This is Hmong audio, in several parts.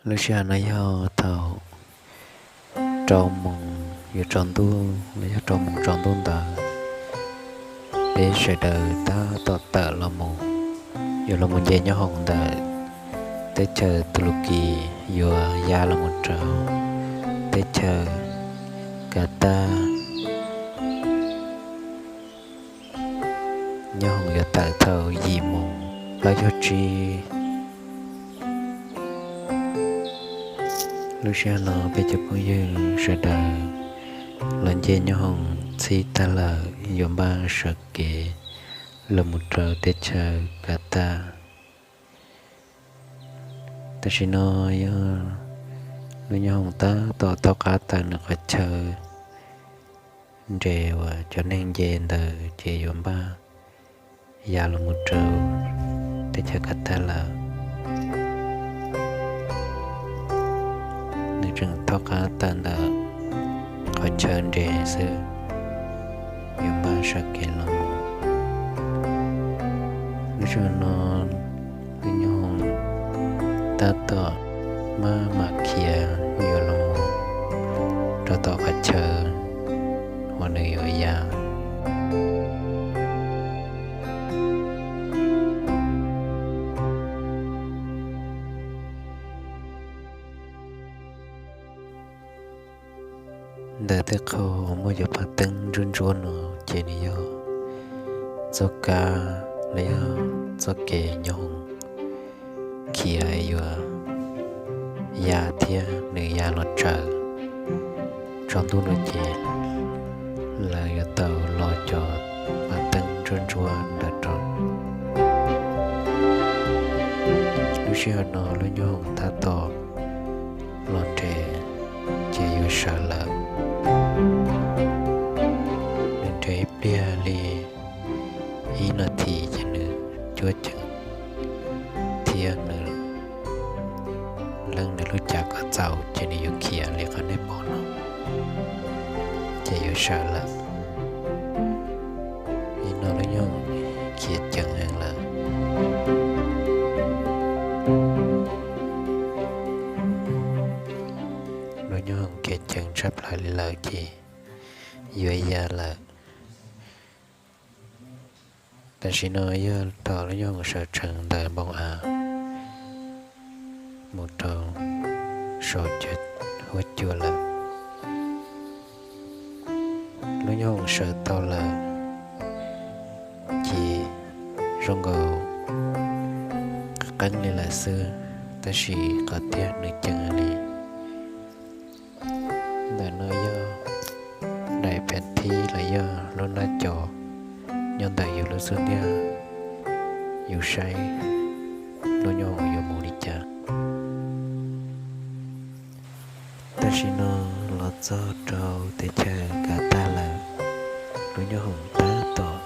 Lub sij hawm no yog thaum rau moos yuav tsaus ntuj los yog rau moos tsaus ntuj ntawd, peb sawv daws tab tom tawm los mus, yuav los mus nce nyob hoom ntawm teb chaws Tus Lus Kis yuav ya los mus rau teb chaws Kas Taj. Nyob hoom yuav tawm thaum yim moos plaub caug tsib. Lub sij hawm no peb cov phooj ywg sawv daws los nce nyob hoom txhij tag lawm, yuav npaj sawv kev los mus rau teb chaws Kas Taj. Tam sim no yog lub nyob hoom tab tom thaub qab tawm nws qhov chaw nres uas cov neeg nce ntawd ces yuav npaj ya los mus rau teb chaws Kas Taj lawm. Nws tseem thaub qab tawm ntawm qhov chaw nres xwb, yuav npaj sawv kev los. Lub sij hawm no lub nyob hoom tab tom maj mam khiav yuav los rau tom qhov chaw uas nws yuav ya. Ntawm tej qho muaj cov paj teeb ntsuab ntsuab no ces nws yog txoj kab los yog txoj kev nyob hoom khiav yuav ya thiab nws ya los tsaws tsaus ntuj no ces lawv yuav tau lo cov paj teeb ntsuab ntsuab ntawd rau. Lub sij hawm no lub nyob hoom tab tom los nres ces yuav sawv lawm. Nws nres ib pliag li ib nas this ces nws cuab ceev thiab nws leej nws lub cav kom txaus ces nws yuav khiav li qhov nej pom no ces yuav sawv lawm. Nim no lub nyob hoom khiav ceev heev lawm. Lub nyob hoom khiav ceev tshaj plaws li lawm ces yuav ya lawm. Tam sim no yog thaum lub nyob hoom sawv tsees ntawm npoo av mus rau saum huab cua lawm. Lub nyob hoom sawv tau lawm ces zoo nkaus qeeb li lawm xwb, tab sis qhov tiag nws ceev li. Ntawm no yog daim phev thib los yog lub nab cov nyob ntawm yus lub xub ntiag, yus saib lub nyob hoom yuav mus li cas. Tam sim no los txog rau teb chaws Kas Taj lawm, lub nyob hoom tab tom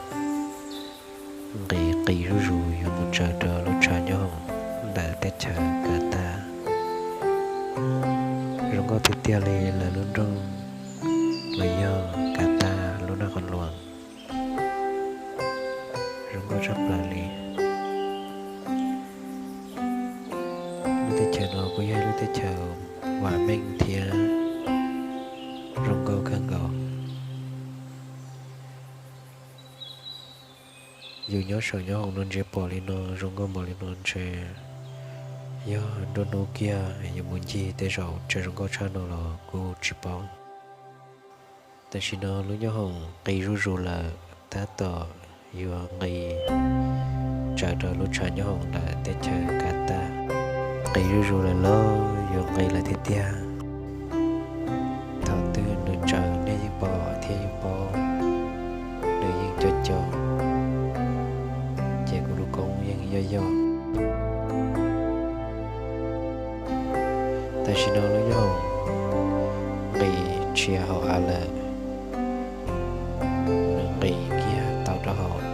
nqis qis zuj zus yuav mus tsaws rau lub tshav nyob hoom ntawm teb chaws Kas Taj. Zoo nkauj tiag tiag li lawv lub nroog los yog Kas Taj lub naj qhov luas. Zoo nkauj tshaj plaws li. Lub teb chaws no kuj yog lub teb chaws vam meej thiab zoo nkauj kawg nkaus. Yus nyob saum nyob hoom no ntsia pom li no zoo nkauj npaum li no ntshe yog nruab hnub kiag yuav mus ncig tej zaum tseem zoo nkauj tshaj no los kuj tsis paub. Tam sim no lub nyob hoom qis zuj zus lawm, tab tom yuav nqis tsaws rau lub tshav nyob hoom ntawm teb chaws Kas Taj. Qis zuj zus lawm lauj, yuav nqis lawm tiag tiag. Thaum twg nws tsaws nej yeej pom thiab yeej paub, nws yeej co co, ces kuv lub koob yeej yoj yoj. Tam sim no lub nyob hoom nqis tshia hauv av lawm, nws nqis kiag tau rau hauv av lawm.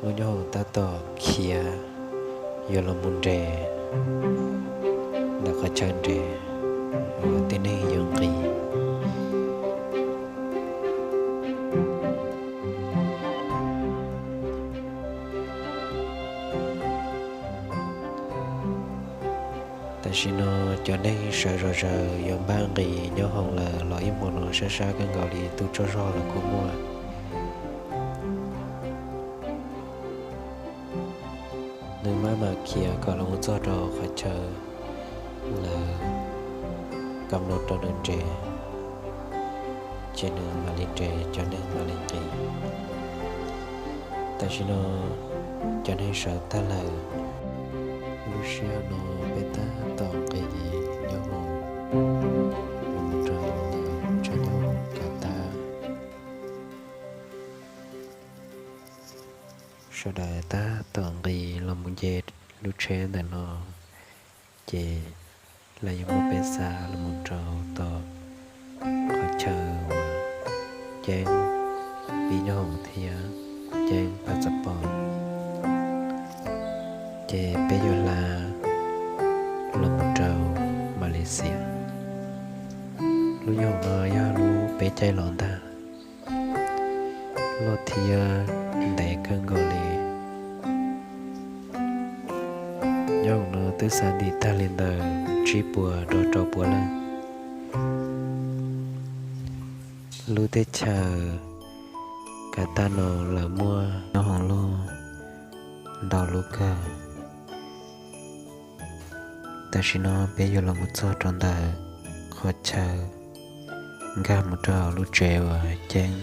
Lub nyob hoom tab tom khiav yuav los mus nres ntawm qhov chaw nres uas tib neeg yuav nqis. Tam sim no cov neeg sawv zom zaws yuav npaj nqis nyob hoom lawm los ib hmo no sab sab kawg nkaus li, tub tsaug zog los kuj muaj. Nws mam mam khiav kom los mus txog rau qhov chaw lawv kam no rau nws nres, ces nws mam li nres, cov neeg mam li nqis. Tam sim no cov neeg sawv tag lawm. Lub sij hawm no peb tab tom nqis nyob hoom los mus rau ntawm tsheb nyob hoom kav tab. Sawv daws tab tom nqis los mus nce lub tsheb ntawm no, ces lawv yuav muab peb xa los mus rau tom qhov chaw uas ceeb pib nyob hoom thiab ceeb passport, ces peb yuav hla los mus rau Malaysia. Lub nyob hoom no yog lub peb caij los ntag, loj thiab ntev kawg nkaus li. Nyob hoom no twb xa ntim tag li ntawm tsib puas rau rau puas leej. Lub teb chaws Qatar no lawv muaj nyob hoom loj ntau lub kawg. Tam sim no peb yuav los mus txog rau ntawm qhov chaw nkag mus rau hauv lub tsev uas ceeb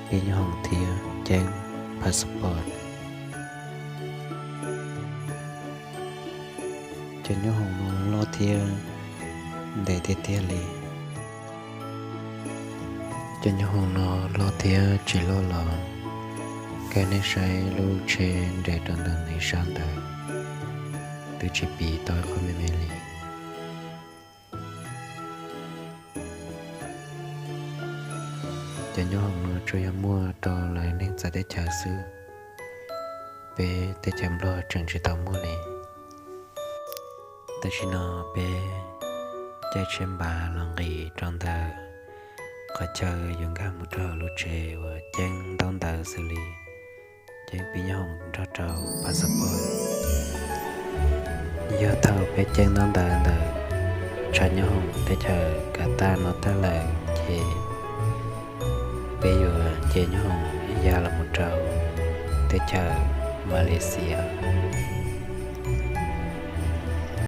pib nyob hoom thiab ceeb passport. Cov nyob hoom no loj thiab ntev tiag tiag li. Cov nyob hoom no loj thiab tsis loj los, kawg nej saib lub tsheb nres rau ntawm nws sab ntawd, twb tsis piv tau ib qho me me li. Cov nyob hoom no tsuas yog muaj rau lawv neeg txawv teb chaws xwb, peb teb chaws Nplog tseem tsis tau muaj li. Tam sim no peb caij tsheb npas los nqis rau ntawm qhov chaw yuav nkag mus rau lub tsev uas ceeb ntaub ntawv xws li ceeb pib nyob hoom nrog rau passport. Yog thaum peb ceeb ntaub ntawv ntawm tshav nyob hoom teb chaws Qatar no tag lawm ces peb yuav nce nyob hoom ya los mus rau teb chaws Malaysia.